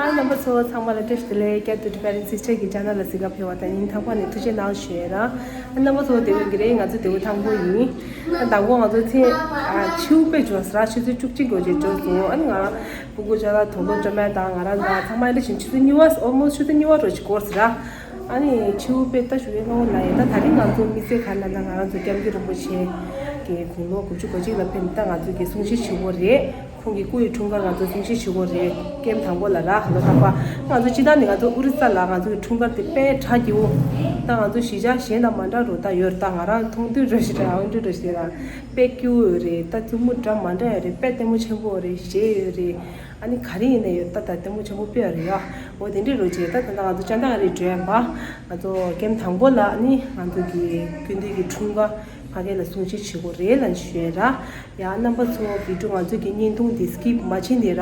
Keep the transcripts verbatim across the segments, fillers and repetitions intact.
རྣམ་པ་ཚོ་ཚང་མ་ལ་བཀྲ་ཤིས་བདེ་ལེགས། Care to Tibetan Sister གི་channel ལ་གཟིགས་ག་ཕེབས་པ་དང་ཡིན་ཐང་པ་ནས་ཐུགས་རྗེ་གནང་ཞུ་ཡས་ར། རྣམ་པ་ཚོ་བདེ་པོ་ཡིན་གྱི་རེད། ང་ཚོ་བདེ་པོ་ཐང་པོ་ཡིན། ད་དང་པོ་ང་ཚོ་ཚེ་ཨ་ཆིའུ་པེ་འབྱོར་ཟེར་ར། ཆུ་ཚོད་བཅུ་གཅིག་འགོར་རྗེས་འབྱོར་སོང་། ཨ་ནི་ང་རང་སྤུ་གུ་ཅག་ལ་དོ་ལོ་ཅོ་མེད་དང་ང་རང་དང་ཚང་མ་ཡིན་ད་བཞིན་ཆུ་ཚོད་གཉིས་པ་almost ཆུ་ཚོད་གཉིས་པ་འགྲོ་ཞིག་འགོར་ཟེར་ར། ཨ་ནི་ཆིའུ་པེ་ད་ཞུ་ཡས་ང་འོ་ན་ཡིན། ད་ད་རིང་ང་ཚོ་དམིགས་བསལ་ག་ལ་ན་ང་རང་ཚོ་སྐྱབས་མགོན་རིན་པོ་ཆེ་གི་དགུང་ལོ་དགུ་བཅུ་གོ་གཅིག་ལ་ཕེབས། ད་ང་ཚོ་གི་གསུང་བཤད་བྱེད་དགོས་རེད། ཁོང་གི་སྐུ་ཡི་འཁྲུངས་སྐར་ང་ཚོ་གསུང་བཤད་བྱེད་དགོས་རེད། ཀེམ་དང་པོ་ལ་ར་ལོ་རྟག་པ། ང་ཚོ་སྤྱི་བཏང་ནས་ང་ཚོ་ཨོ་རི་ས་ལ་ང་ཚོ་གི་འཁྲུངས་སྐར་དེ་དཔེ་གྲ་རྒྱས་པོ། ད་ང་ཚོ་གཞིས་ཆགས་གཞན་དང་མ་འདྲ་རུ་ད་ཡོད་རེད། ད་ང་རང་མཐོང་ཐོས་རེ་ཞིག་རེད། ཨང་ཀྲི་རེ་ཞིག་རེད། དཔེ་སྐྱིད་པོ་ཡོད་རེད། ད་མཛུབ་མོ་འདྲ་མ་འདྲ་ཡོད་རེད། དཔེ་ལྟད་མོ་ཆེན་པོ་རེད། གཞས་ཡོད་རེད། ཨ་ནི་ག་རེ་ཡིན་ནའི་ཡོད། ད་ད་ལྟད་མོ་ཆེན་པོ་དཔེ་ཡོད་རེད་ཡ། འོ་དེ་འདྲས་རུ་བྱས། ད་ད་ང་ཚོ་ཅ་ད་ག་རེ་འགྲོ་ཡ་ཡིན་པ། ང་ཚོ་ཀེམ་དང་པོ་ལ་ཨ་ནི་ང་ཚོ་གི་སྐུ་མདུན་གྱི་འཁྲུངས་སྐར་ཕ་གི་ལ་གསུང་བཤད་བྱེད་དགོས་རེད་ལབ་ཞུ་ཡ་ར། ཡ་རྣམ་པ་ཚོ་བི་ཌི་ཡོ་ང་ཚོ་གི་བརྙན་ཐུང་འདི་སི་ཀིབ་མ་བྱེད་ནས་ར།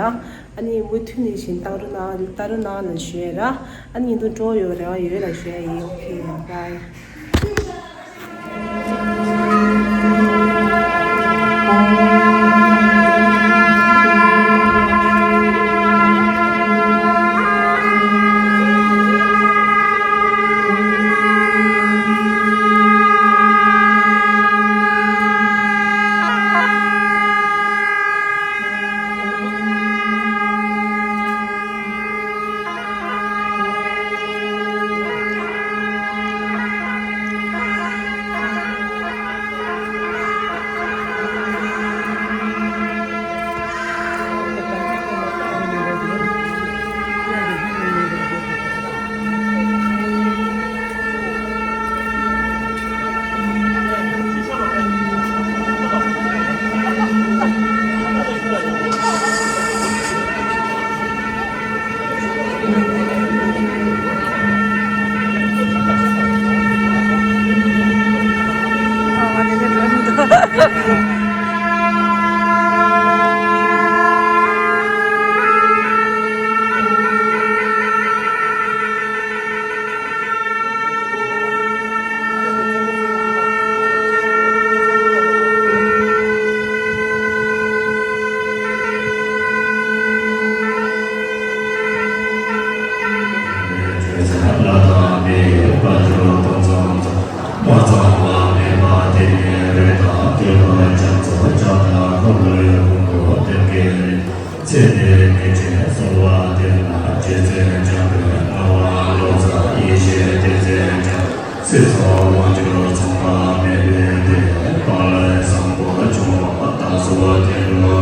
ཨ་ནི་མུ་མཐུད་ནས་བཞིན་བལྟ་རོགས་གནང་བལྟ་རོགས་གནང་ལབ་ཞུ་ཡ་ར། ཨ་ནི་བརྙན་ཐུང་སྤྲོ་བོ་ཡོད་རེ་བ་ཡོད་ལབ་ཞུ་ཡ་ཡིན། ཨོ་ཁེ། བྷའི། ཚེ་འདིར་ཉེས་ཅན་གསོལ་བ་འདེབས་ན། རྗེ་བཙུན་འཇམ་དཔལ་མངའ་དབང་ལོ་ཙཱ་ཡེ་ཤེས་རྟེན་རྫས་ཀྱང་། སྲིད་མཚོ་དབང་ཕྱུག་ཚོགས་པ་མེད་པའི་དེ། སྤང་བླང་བཟང་པོ་སྐྱོང་བ་དང་། གསོལ་བ་འདེབས་ན།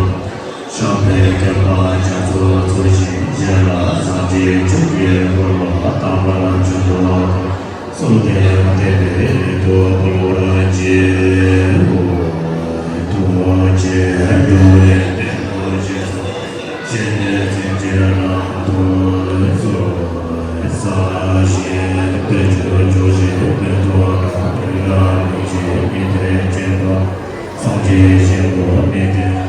ཤངས་པའི་བསྟན་པ་རྒྱ་མཚོར་འཚོ་ཞིང་། གཞན་ལ་བཟང་སྤྱོད་ཕྱུག་གིས་བསྐོར་བ། དམ་པ་ལ་འཇུག་པ་དང་། གསུམ་ལྡན་བསྟན་པའི་རིགས་སུ་བསྐོར་བར་བགྱི། ཐུགས་རྗེ་ཆེ། འགྲོ་བའི་དོན་དུ་རྗེས་སུ་བྱས་ནས་ཚིག་གཅིག་རང་དུ་གསོལ། ས་གཞི་དཔལ་གྱུར་ཕྱོགས་བཞིར་ཕན་ཐོགས་དང་། དེ་ལ་མི་འཇིགས་མི་ཐེག་ཅན་དང་། སངས་རྒྱས་ཞིང་དུ་མི་འདོད།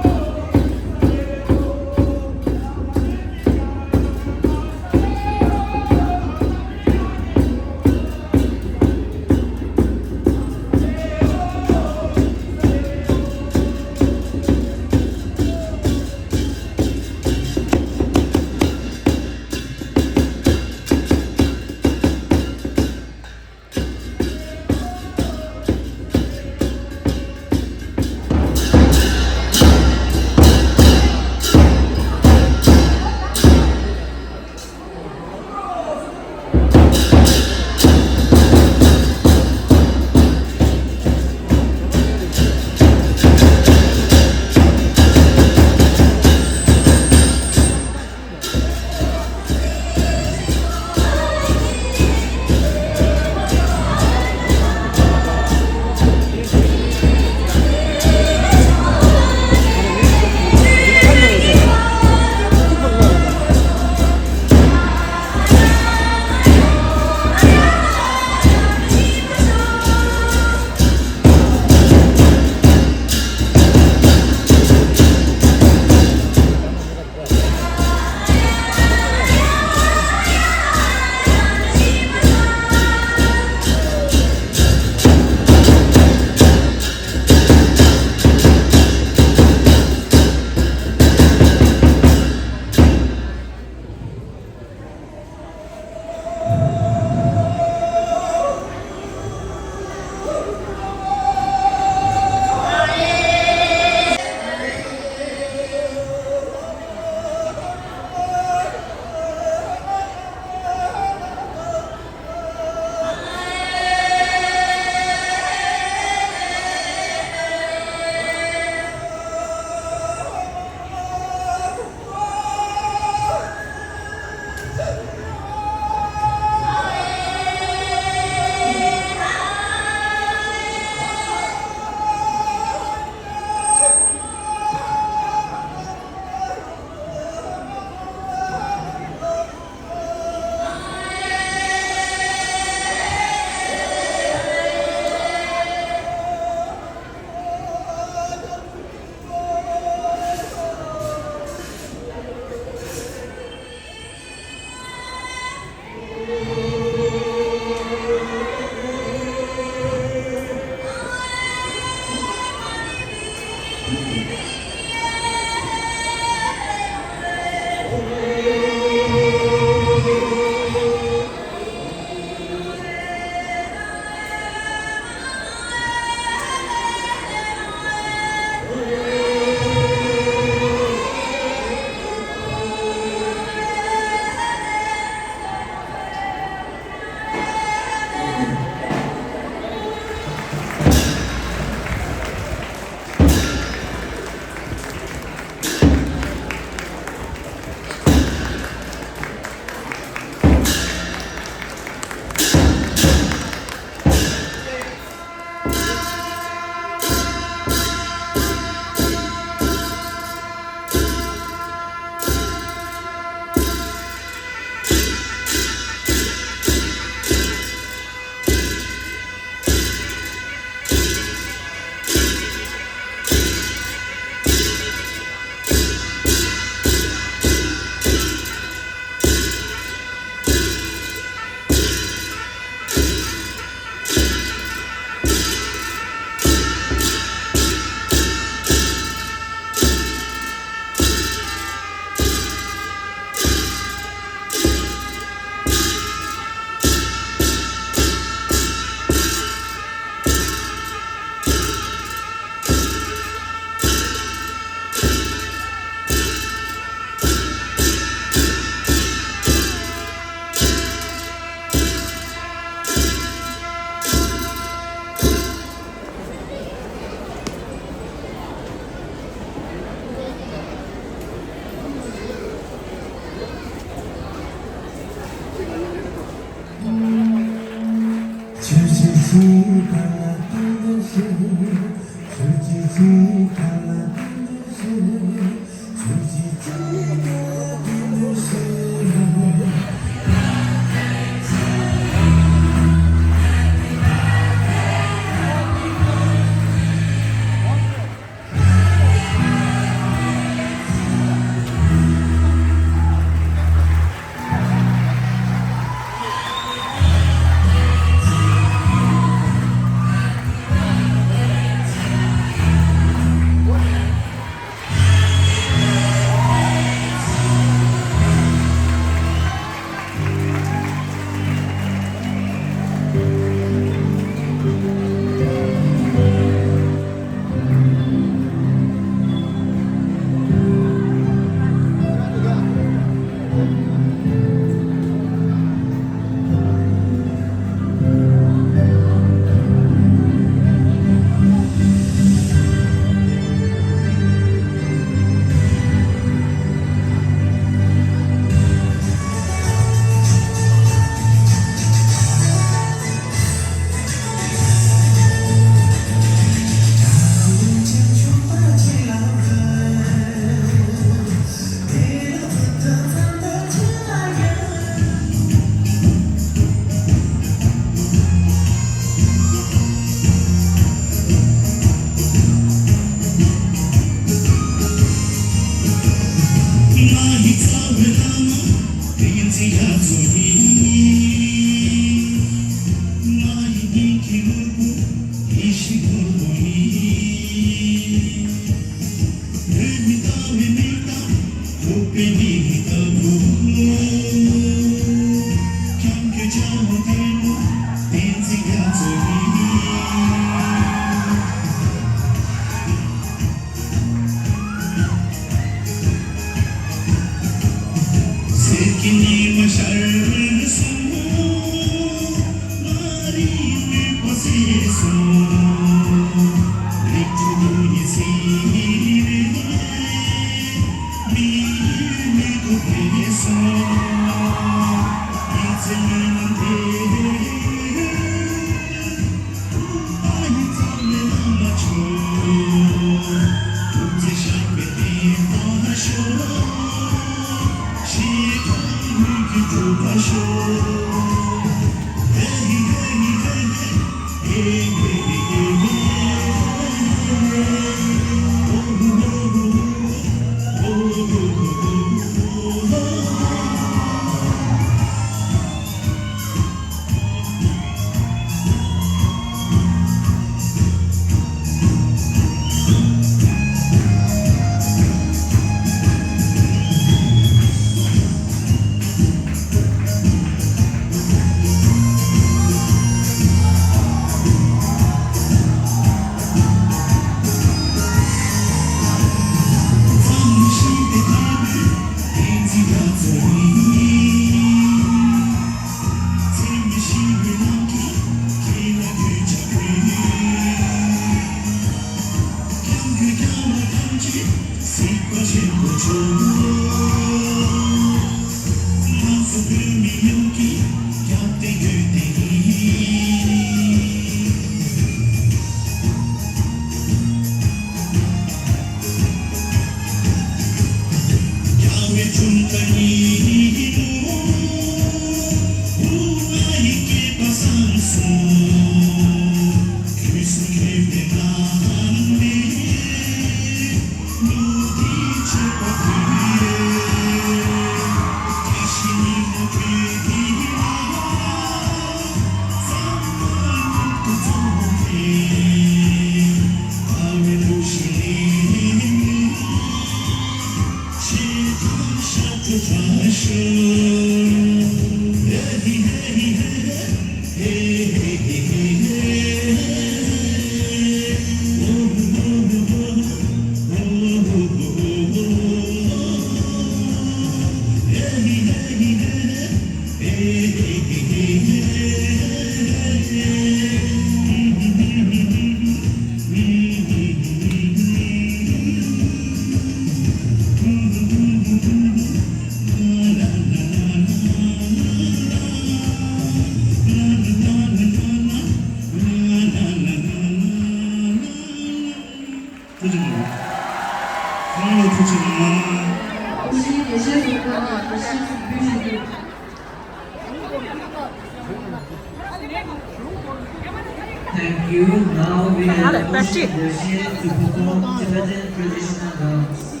Thank you. Now we are requesting Roshan to perform Tibetan traditional dance.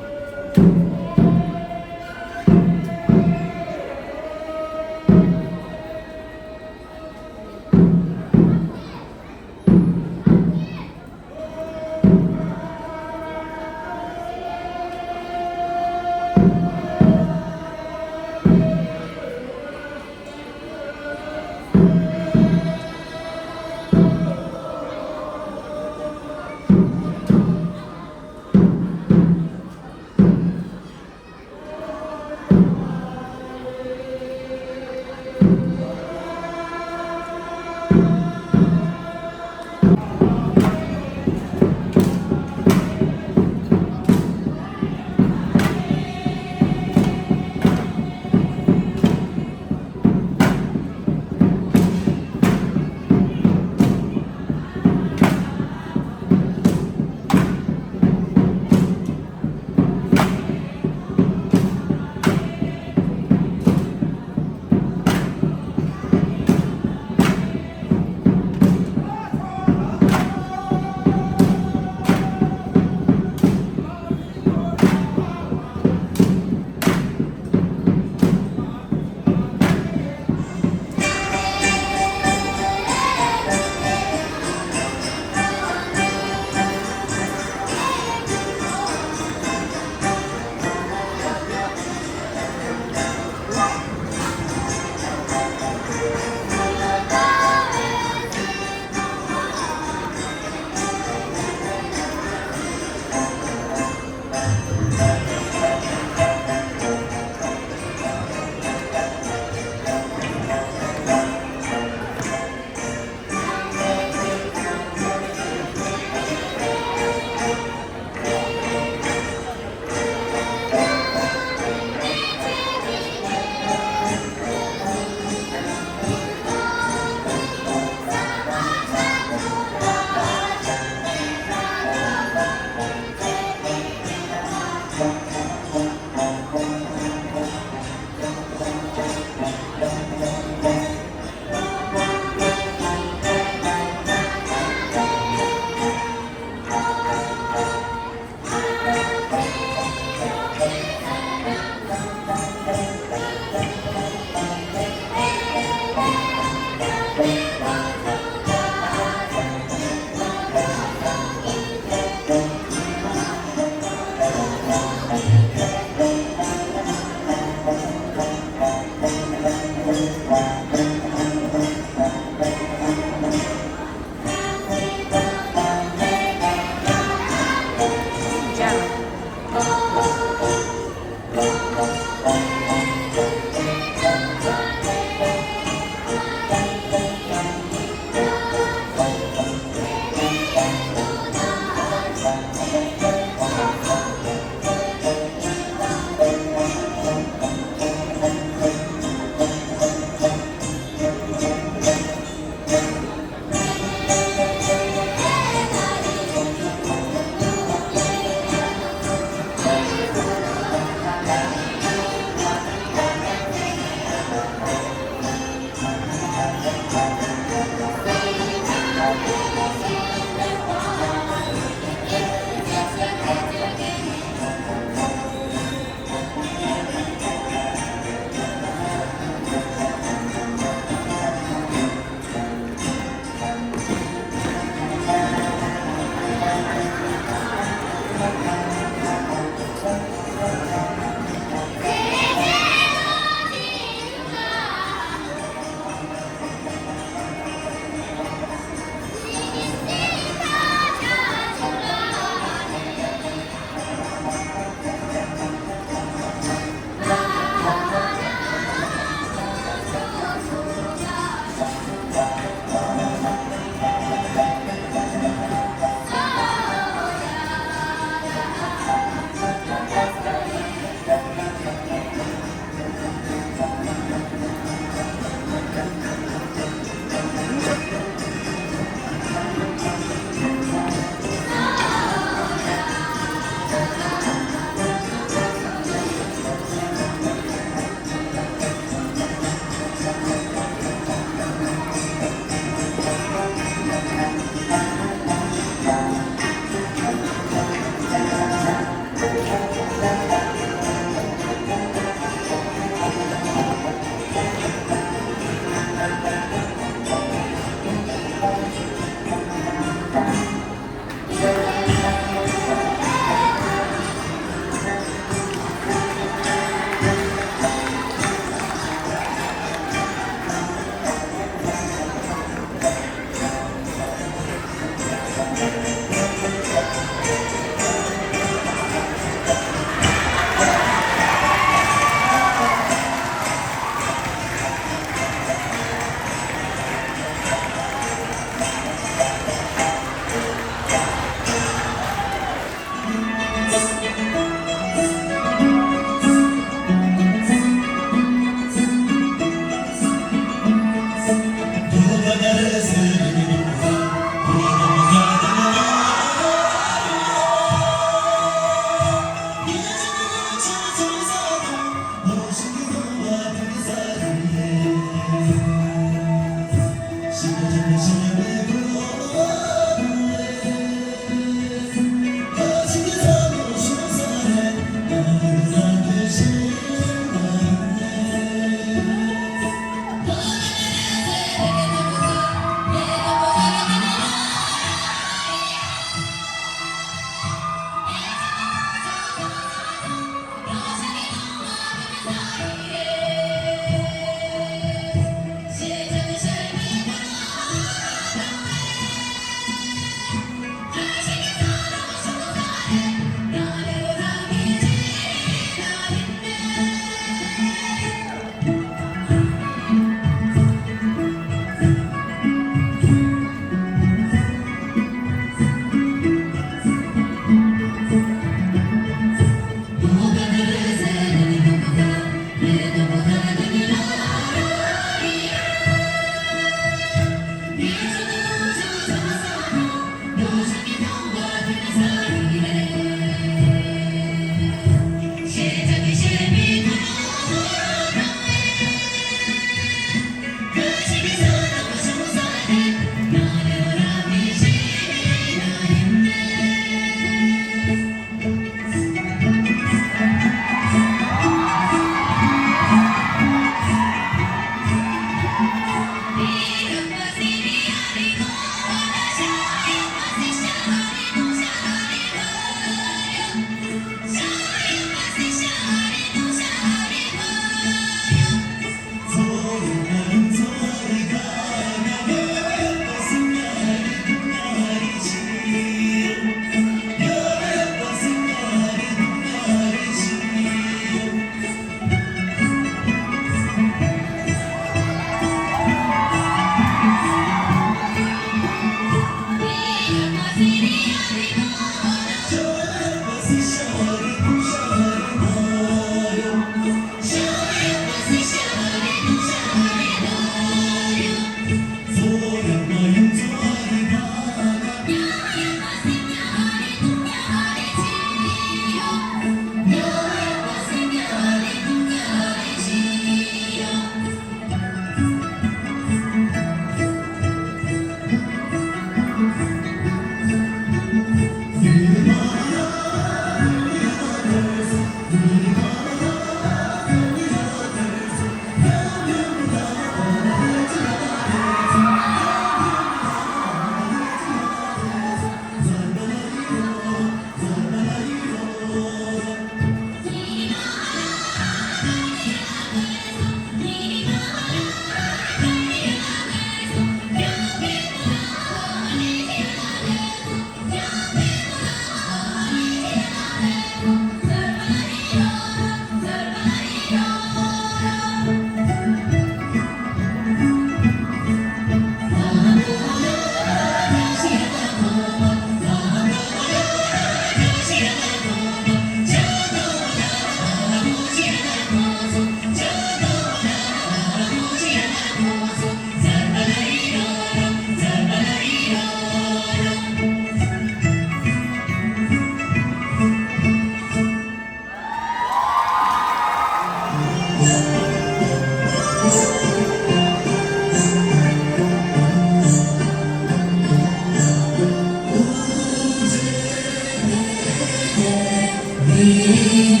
སྐྱེས་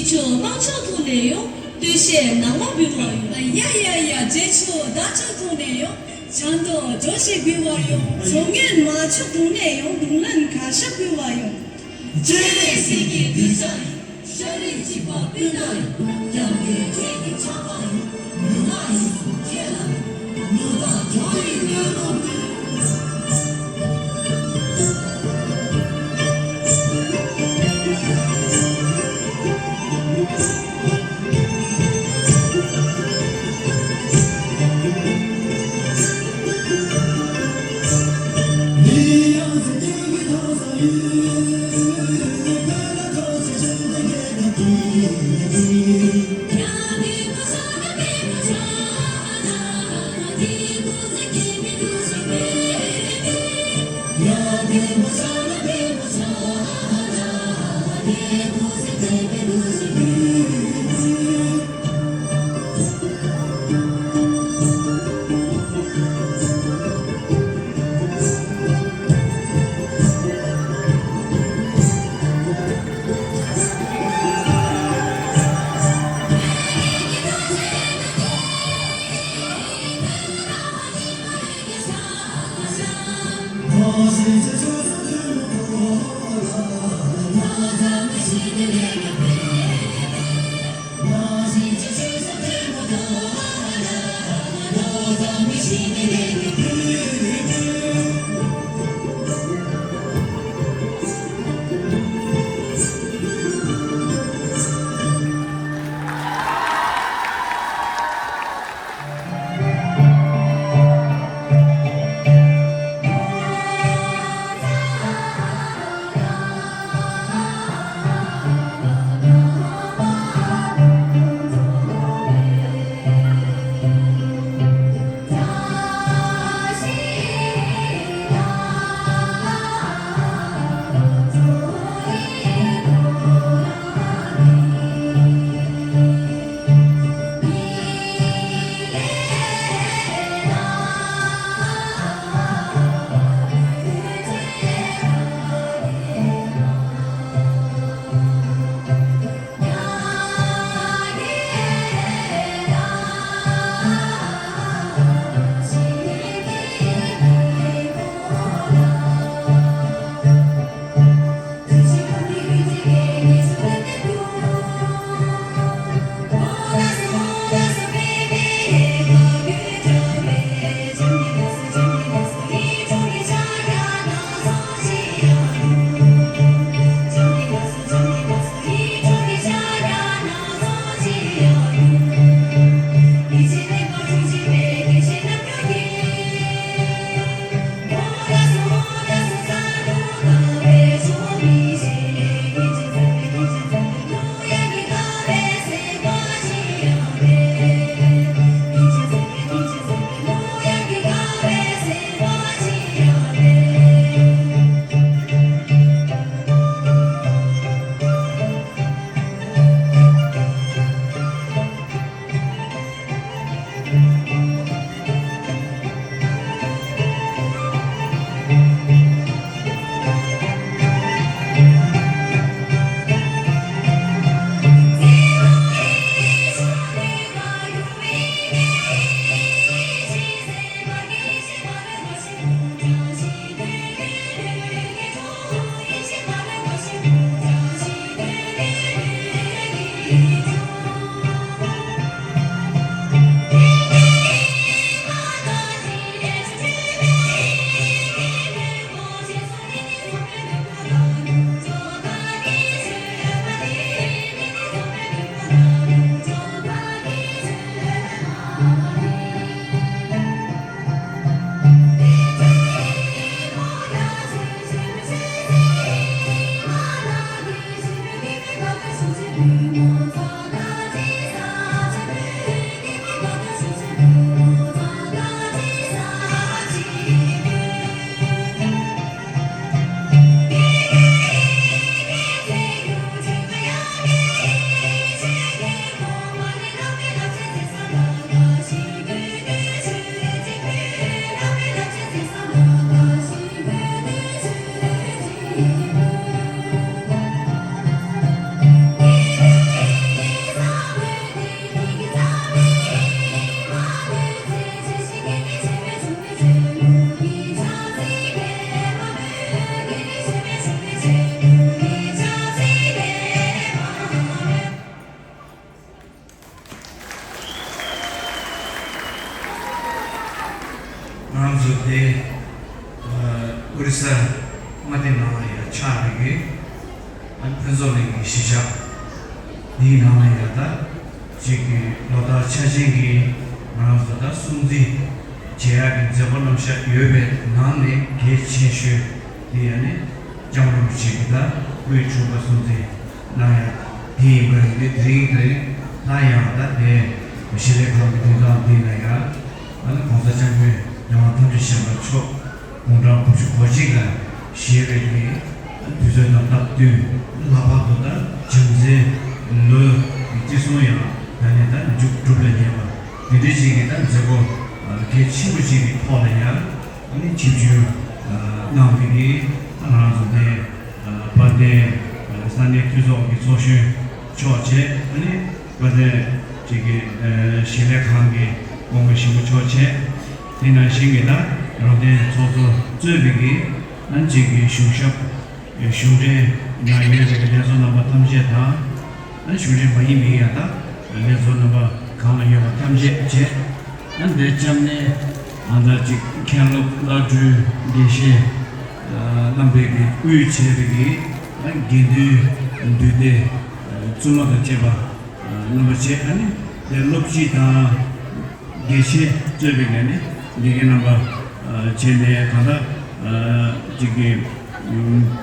མཆོག་གླང་ཆེན་ཐོག་ནས་ཡོང་། སྟོད་གཞས་ནང་མ་འབུལ་བར་ཡོང་། ཡ་ཡ་ཡ། རྗེས་ཕྱོགས་དར་ལྕོག་ཐོག་ནས་ཡོང་། བྱང་ཐོག་སྒྲོ་ཞིག་འབུལ་བར་ཡོང་། ཚོང་ངན་མ་ཆུ་དུང་ནས་ཡོང་། དུང་ལེན་གར་ཞབས་འབུལ་བར་ཡོང་། སྤྱན་རས་གཟིགས་ཀྱི་གདུལ་བྱ་ཡིན། ཤ་རིགས་གཅིག་པ་སྤུན་ཟླ་ཡིན། རྒྱབ་ཀྱི་ཁྱེད་ཀྱི་ཆགས་པ་ཡིན། ནུས་པ་ཡིན་གསུང་ཁྱེད་ལ་ཡིན། ནུས་པ་འགྲོ་ཡི་གནོད་ལོང་མིན། དེ་ཨོ་རི་ས་མངའ་སྡེ་ནང་ལ་ཡང་ཆགས་པའི་གི་ཨ་ཕུན་ཚོགས་གླིང་གི་གཞིས་ཆགས་འདིའི་ནང་ལ་ཡང་ད་ཅིག་གི་ལོ་ལྟར་འཆར་ཅན་གྱི་ང་རང་ཚོ་ད་སྲུང་བརྩི་བྱེད་ཡག་གི་མཛད་སྒོ་རྣམ་གཞག་ཡོད་པའི་ནང་ནས་གལ་ཆེ་ཤོས་འདི་ཡང་ནི་སྐྱབས་མགོན་རིན་པོ་ཆེ་གི་ད་དབུས་འཁྲུངས་སྐར་སྲུང་བརྩི་གནང་ཡག་འདི་ཡིན་པ་ཡིན་ཏེ། དེ་རིང་དེ་རིང་ད་ཡང་ད་དེ་གཞིས་ལས་ཁང་གི་མདུན་ཐང་འདི་ན་ཡང་ཨ་ནི་༸གོང་ས་༸སྐྱབས་མགོན་རྒྱལ་དབང་ཐམས་ཅད་མཁྱེན་པ་མཆོག་དགུང་གྲངས་དགུ་བཅུ་གོ་གཅིག་ལ་བཞེས་པའི་གི་དུས་ཚོད་དང་སྟབས་བསྟུན་ལྷག་པར་དུ་ད་བྱམས་བརྩེའི་ལོ་གཅིག་གསུང་ཡང་ད་ནི་ད་མཇུག་གྲུབ་ལ་ཉེ་བ་འདི་འདྲ་ཞིག་གི་ད་མཛད་སྒོ་གལ་ཆེན་པོ་ཞིག་གི་ཐོག་ལ་ཡང་ཨ་ནི་ཆིབས་བསྒྱུར་གནང་བའི་གི་ང་རང་ཚོ་ནས་དཔལ་ལྡན་ས་གནས་འཐུས་ཚོགས་ཀྱི་ཚོགས་གཞོན་མཆོག་བྱས། ཨ་ནི་དཔལ་ལྡན་ཅིག་གི་གཞིས་ལས་ཁང་གི་སྐུ་ངོ་ཞིག་མཆོག་བྱས། དེ་ནང་བཞིན་གྱི་ད་རང་བདེན་ཚོགས་གཙོ་གཙོས་པའི་གི་ཨ་ནི་ཅིག་གི་གཞུང་ཞབས་གཞུང་འབྲེལ་ནང་ཡོད་པའི་གི་ལས་བཟོ་རྣམ་པ་ཐམས་ཅད་དང་། ཨ་ནི་གཞུང་འབྲེལ་མ་ཡིན་པའི་ཡང་ད་ལས་བཟོ་རྣམ་པ་གང་ལ་ཡོད་པ་ཐམས་ཅད་བཅས། ཨ་ནི་དེ་བཅས་ནས་ཨ་ད་ཅིག་མཁན་སློབ་བླ་སྤྲུལ་དགེ་བཤེས་རྣམ་པས་ཀྱི་དབུས་བྱས་པའི་གི་ཨ་དགེ་འདུན་འདུས་སྡེ་བཙུན་མ་དང་བཅས་པ་རྣམ་པ་བཅས། ཨ་ནི་དེ་སློབ་སྤྱི་དང་དགེ་བཤེས་གཙོས་པའི་གི་ནི་དགེ་རྒན་རྣམ་པ་བཅས་ནས་གང་ལྟར་ཅིག་གི་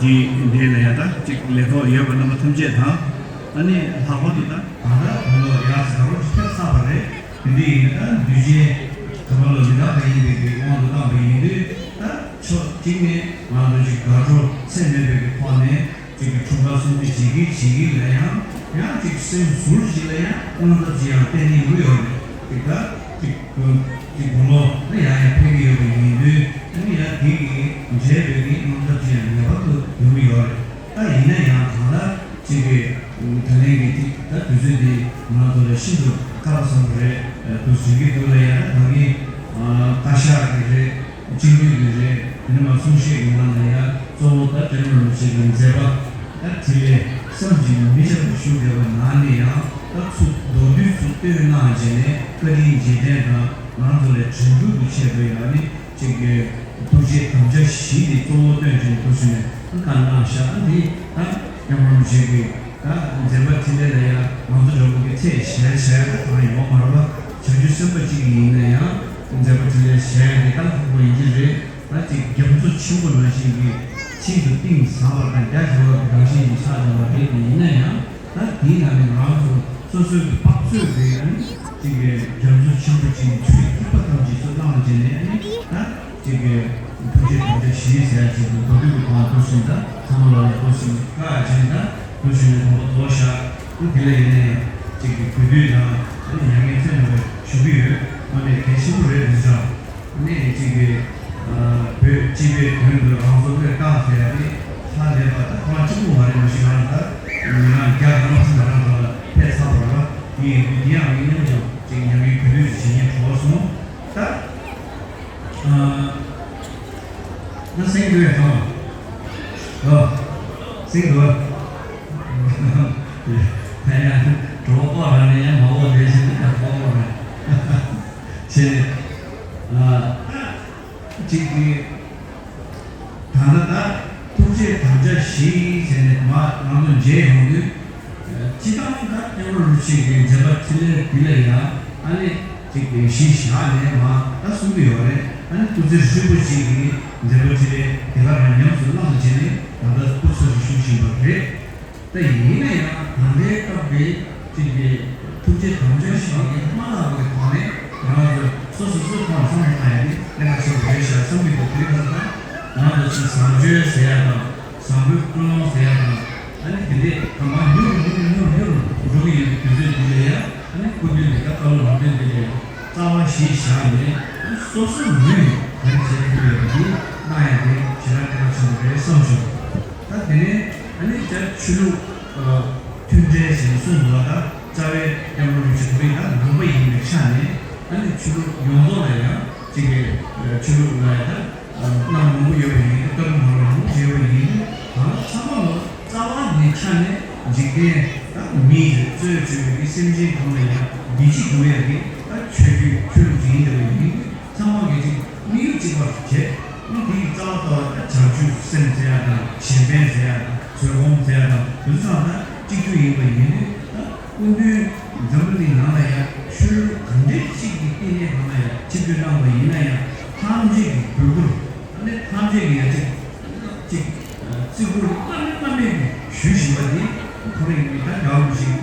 འདི་འདི་ལ་ཡང་ད་ཅིག་ལས་ཐོག་ཡོད་པ་རྣམ་པ་ཐམས་ཅད་དང་། ཨ་ནི་ལྷག་པར་དུ་ད་ད་ལྟ་བོད་ལ་ཡག་ཟེར་བ་ཕེབས་ཚར་བ་རེད། དེ་འདྲ་ཡིན་ན་ད་འདུས་བྱས་ད་བོད་ལ་མི་རྟག་པ་ཡིན་པའི་གི་དབང་དུ་བཏང་པ་ཡིན་དུས། ད་ཕྱོགས་གཅིག་ནས་ང་ཚོ་ཅིག་དགའ་སྤྲོ་ཚད་མེད་པའི་གི་ཐོག་ནས་ཅིག་གི་འཁྲུངས་སྐར་སྲུང་བརྩི་བྱེད་ཀྱི་བྱེད་ཀྱི་ལ་ཡང་ཡང་ཅིག་སེམས་ཟུར་ཞིག་ལ་ཡང་དངངས་འཚབ་ཅིག་ཡང་བསྟན་གྱི་ཡོད་རེད། ཅིག་ད་ཅིག་ཅིག་དགུང་ལོ་ད་ཡང་ཡང་ཕེབས་ཀྱི་ཡོད་པ་ཡིན་དུས། ཨ་ནི་ཡང་དེ་གི་འབྲེལ་བའི་གི་དངངས་འཚབ་ཅིག་ཡང་ངེས་པར་དུ་ཡོང་གི་ཡོད་རེད། ད་ཡིན་ན་ཡང་གང་ལྟར་ཅིག་གི་ད་ལན་གྱི་ཅིག་ད་དུས་ཚོད་འདི་ང་ཚོ་ལ་ཤིན་ཏུ་སྐལ་བ་བཟང་པོ་རེད་འདུག་ཟེར་གྱི་འདུག་ལ། ཡང་ད་གིན་བཀའ་ཤག་གི་རེད། སྤྱི་འཐུས་ཀྱི་རེད། དེ་ནས་མ་གསུང་བཤད་ཀྱི་ནང་ལ་ཡང་གཙོ་བོ་ད་སྐྱབས་མགོན་རིན་པོ་ཆེ་གི་མཛད་པ་ད་དྲིན་ལན་བསམ་གྱིས་མི་ཁྱབ་པ་ཞུ་དགོས་པ་ནང་ནས་ཡང་ད་ཚུར་མདོར་བསྡུས་ཚུར་བཏོན་གནང་བྱས་ནས་བཀའ་དྲིན་རྗེས་དྲན་དང་ང་ཚོ་ལ་དྲན་སྐུལ་གྱི་ཆེད་དུ་ཡང་ནི་ཅིག་གི་ཐུགས་རྗེ་དམ་བཅའ་བཞི་དེ་གཙོ་བོ་བཏོན་བྱས་ནས་འདུག་ཟེར་ནས་བཀའ་གནང་བཞག་འདི་ད་སྐྱབས་མགོན་རིན་པོ་ཆེ་གི་ད་མཛད་པ་འཕྲིན་ལས་ལ་ཡང་ང་ཚོ་འདྲ་བོ་གི་ཚད་གཞལ་བྱ་ཡག་གང་ཡོད་མ་རེད་པ། བྱང་ཆུབ་སེམས་དཔའ་གཅིག་ཡིན་ན་ཡང་མཛད་པ་འཕྲིན་ལས་གཞལ་ཡག་དེ་ད་ལྷག་པ་ཡིན་གྱི་རེད། ད་ཅིག་རྒྱ་མཚོ་ཆེན་པོ་ནང་བཞིན་གྱི་ཤིན་ཏུ་གཏིང་ཟབ་པ་དང་རྒྱ་ཆེ་བ་གི་རང་བཞིན་གྱི་ཆགས་བསྡད་པ་རེད། དེ་ཡིན་ན་ཡང་ད་དེའི་ནང་ནས་ང་ཚོ་སོ་སོའི་གི་དཔག་ཚོད་དེ་ཡང་ཅིག་གི་རྒྱ་མཚོ་ཆེན་པོ་ཅིག་ཆུ་ཐིགས་པ་ཐམས་ཅད་ཚུར་བླངས་བྱས་ནས་ནི་ད། གཅིག་གི་ཐུགས་རྗེ་དམ་བཅའ་བཞི་ཟེར་ཡ་ཅིག་འདུག་མདོར་བསྡུས་ཀྱི་ཐོག་འདུག་ཟིན། ད་ཚང་མ་ལ་ཡག་པོ་ཞིག་བཀའ་བྱས་ད་འདུག་ཟིན་ནས་དང་པོ་དོ་བཞག་འདི་ལ་ཡིན་ནའི་གཅིག་གི་གུས་འདུད་དང་ཨ་ནི་མྱ་ངན་ཚད་མེད་པ་ཞུ་གི་ཡོད། དངོས་གནས་གལ་ཆེན་པོ་རེད་འདུག་ཟེར། ཨ་ནི་གཅིག་གི་བོད་སྤྱི་པའི་དོན་དུ་རང་བཟོ་བོད་བཀག་ཟེར་ཡ་དེ་ཧ་ལས་པ་ད་ཐོག་གཅིག་པུ་མ་རེད། མ་གཞི་ང་རང་ད་མི་ང་རྒྱ་གང་ལ་ཕྱིན་ང་རང་ད་ལ་ཕེབས་ཚར་བ་རེད་པ། དེ་ཡིན་དུས་དེ་ཡང་ངས་མཉམ་དུ་གཅིག་མྱ་ངན་གུས་འདུད་ཅིག་བྱེད་མཁན་གྲོགས་སོང་ད། ཨ། ད་སེང་འདུག་ཡ་ཐང་། ཨོ། སེང་འདུག་ད་ཡང་གྲོགས་པོ་རང་ནས་ཡང་མ་འོ་དེ་བཞིན་དུ་ཡང་གྲོགས་པོ་རེད། བྱས་ནས། ཨ། གཅིག་གིས། ད་ལྟ་ད་ཐུགས་རྗེ་དམ་བཅའ་བཞི་ཟེར་ནས་མ་ང་ཚོ་མཇལ་ཡོང་དུས། སྤྱི་བཏང་ད་སྐྱབས་མགོན་རིན་པོ་ཆེ་གི་མཛད་པ་འཕྲིན་ལས་འདི་ལ་ཡང་ཨ་ནི་ཅིག་གི་གཞི་བཞག་ནས་མ་ད་གསུང་གི་ཡོད་རེད། ཨ་ནི་སྐུ་ཚེ་ཧྲིལ་པོ་ཅིག་གི་མཛད་པ་འཕྲིན་ལས་དེ་ག་རང་ཉམས་སུ་བླངས་བྱས་ནས་ད་ལྟ་སྐུ་ཚེ་རིང་ཞུ་བཞིན་པ་རེད། ད་ཡིན་ན་ཡང་ད་ལྟའི་སྐབས་དེ་ཅིག་གི་ཐུགས་རྗེ་དམ་བཅའ་བཞི་གི་མ་ལག་གི་ཐོག་ནས་ང་ཚོ་སོ་སོ་སོའི་ཐོག་བསམ་བློ་བཏང་ཡ་དེ་གནད་འགག་ཆེན་པོ་རེད་ཤག་བསམ་གྱི་འདུག་དེ་ལྟར་ན་ང་ཚོ་ཅིག་བཟང་སྤྱོད་ཟེར་ཡ་དང་། བཟང་པོའི་ཀུན་སློང་ཟེར་ཡ་དང་། ཨ་ནི་དེ་འདྲས་གང་མང་ཉུང་རུ་ཉུང་རུ་ཉུང་རུ་ཉུང་རུ་འགྲོ་གི་ཡོད་པའི་དུས་ཚོད་འདི་ལ་ཡང་ཨ་ནི་སྐུ་མདུན་གྱི་ད་བཀའ་སློབ་ལམ་སྟོན་འདི་ལ་ཡང་རྩ་བ་གཞི་བཞག་ནས་ཨ་ནི་སོ་སོའི་ངོས་ནས་ག་རེ་བྱེད་ཐུབ་ཡོད་པ་འདི་གནང་ཡ་དེ་ཞེ་དྲག་གལ་ཆེན་པོ་རེད་བསམ་བྱུང་། ད་དེ་ནས་ཨ་ནི་ད་ཆོས་ལུགས་མཐུན་འབྲེལ་ཞེས་གསུངས་འདུག་ལ། ད་རྩ་བའི་སྐྱབས་མགོན་རིན་པོ་ཆེ་ཁོ་རང་ནང་པ་ཡིན་པའི་ཆ་ནས་ཨ་ནི་ཆོས་ལུགས་ཡོངས་རྫོགས་ལ་ཡང་གཅིག་གི་ཆོས་ལུགས་ལ་ཡང་ད། གནང་མང་པོ་ཡོད་པ་ཡིན། བཀའ་མོལ་མང་པོ་བྱས་པ་ཡིན། ད་ཚང་མ་ལ་རྩ་བ་ནས་ཆ་ནས་འཇིག་རྟེན་ད་མི་གཙོས་བྱས་པའི་སེམས་ཅན་གང་ལ་ཡང་བདེ་སྐྱིད་འགྲོ་ཡག་གི་ད་ཆོས་བརྒྱུད་ཆོས་ལུགས་ཅིག་ཡིན་པ་ཡིན། ཚང་མ་གི་ཅིག་དམིགས་ཡུལ་ གཅིག་པར་བྱེད། ཨ་ནི་དེ་ཡི་རྩ་བ་ལྟ་བ་ད་བྱང་ཆུབ་སེམས་ཟེར་ཡ་དང་གཞན་ཕན་ཟེར་ཡ་དང་བཟོད་སྒོམ་ཟེར་ཡ་དང་དེ་ཚོ་ཚང་མ་ད་གཅིག་གྱུར་ཡིན་པ་ཡིན་དུས། ད་སྐུ་མདུན་འཛམ་བུ་གླིང་ནང་ལ་ཡང་ཆོས་ལུགས་གང་འདྲ་ཅིག་གི་བསྟི་གནས་གང་ལ་ཡང་ཆིབས་བསྒྱུར་གནང་བ་ཡིན་ན་ཡང་ཐམས་ཅད་ཀྱི་འབོད་སྐུལ། ཨ་ནི་ཐམས་ཅད་ཀྱི་ཡ་གཅིག་གཅིག་བརྩི་བཀུར་བླ་མེད་བླ་མེད་ཀྱིས་ཞུ་བཞིན་པ་འདི་ཁོ་རང་ཡིན་པའི་ད་འདྲ་བོ་ཞིག་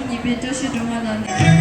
ཉིས་པའི་བཀྲ་ཤིས་སྒྲོལ་མ་ལགས་ནས།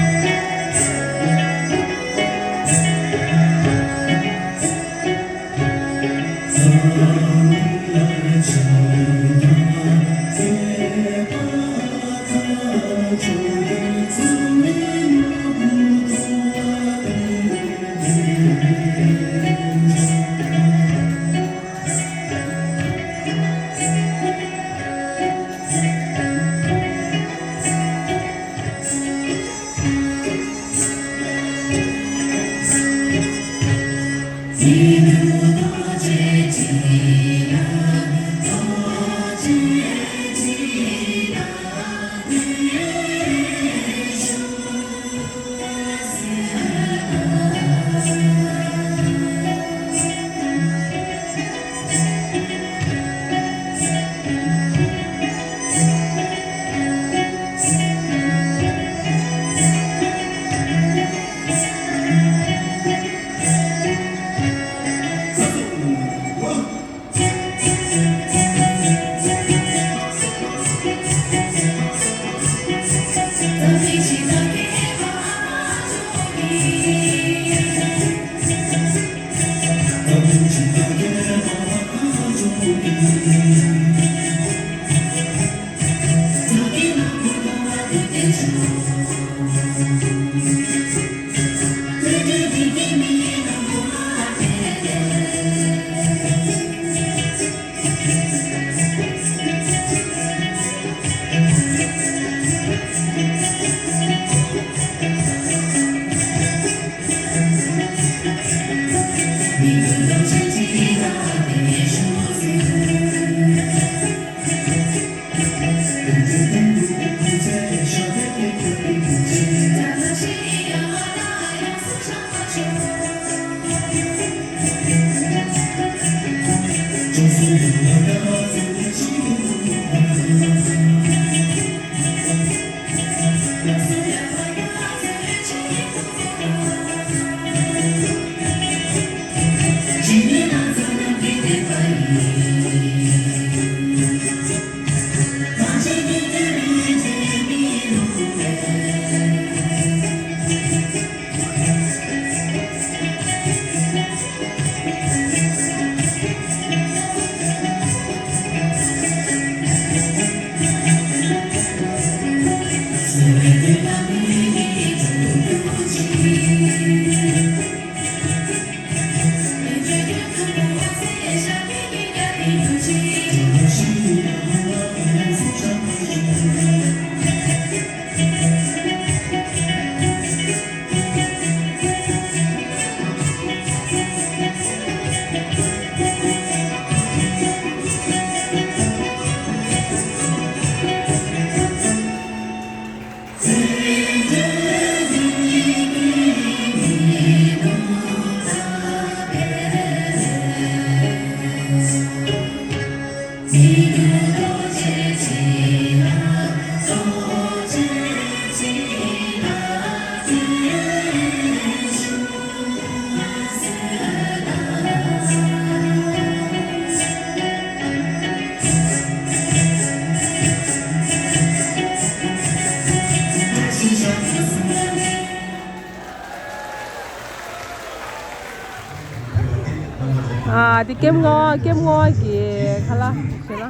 ཨ་དེ་ཀེམ་ལྔ་པ་ཀེམ་ལྔ་པ་གི་ཁ་ལག་ཞེ་ལ།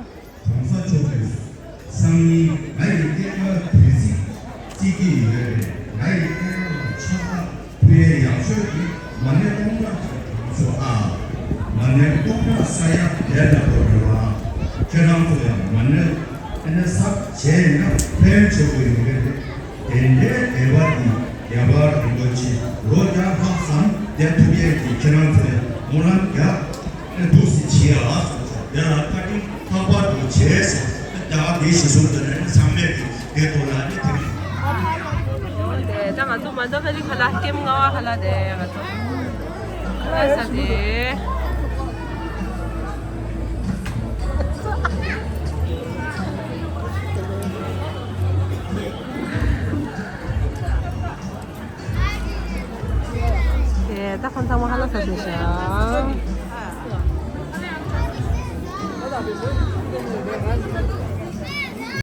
གོང་ས་མཆོག་གི་སང་ཉིན་ང་ཡི་སྐྱེས་སྐར་དུས་ཚིགས་བརྩི་གི་ཡོད་པས། ང་ཡི་སྐྱེས་སྐར་ལ་ཕྱག་རྟགས་ཕུལ་ཡས་ཡག་ཤོས་ཀྱི་མ་ཎི་སྟོང་ཕྲག་ཅིག་གྲངས་སོ་ཨ། མ་ཎི་སྟོང་ཕྲག་ས་ཡ་དེ་འདྲ་པོ་རེད་བ། ཁྱེད་རང་ཚོ་ཡང་མ་ཎི་ཨ་ནི་གསར་བརྗེ་ཡིན་ན་ཕན་ཆེ་པོ་ཡོང་གི་རེད། དེ་འདྲའི་དད་པ་འདི་རྒྱལ་བ་རིན་པོ་ཆེ་ལོ་བརྒྱ་ལྷག་ཙམ་བསྡད་ཐུབ་ཡས་ཀྱི་ཁྱེད་རང་ཚོ་ཡང་སྨོན་ལམ་རྒྱག་ཨ་འདུག་སེ་བྱེད་ཨ་སོང་ཙང་དེ་ལ་བཀའ་དྲིན་ལྷག་པར་དུ་ཆེ་ཟེར། ད་དེ་ཞེས་གསུངས་ཏེ་ནས་ཚང་མས་ཀྱི་དེ་ཐོག་ལ་ནི་དེ། དེ་ད་ང་ཚོ་མ་འདོད་ཁ་ལི་ཁ་ལ་ཀེམ་ལྔ་པ་ཁ་ལ་དེ་ང་ཚོ་ཁ་ལ་ས་དེ། དེ་ད་ཁོང་ཚང་མ་ཁ་ལ་ས་དེ་ཤག།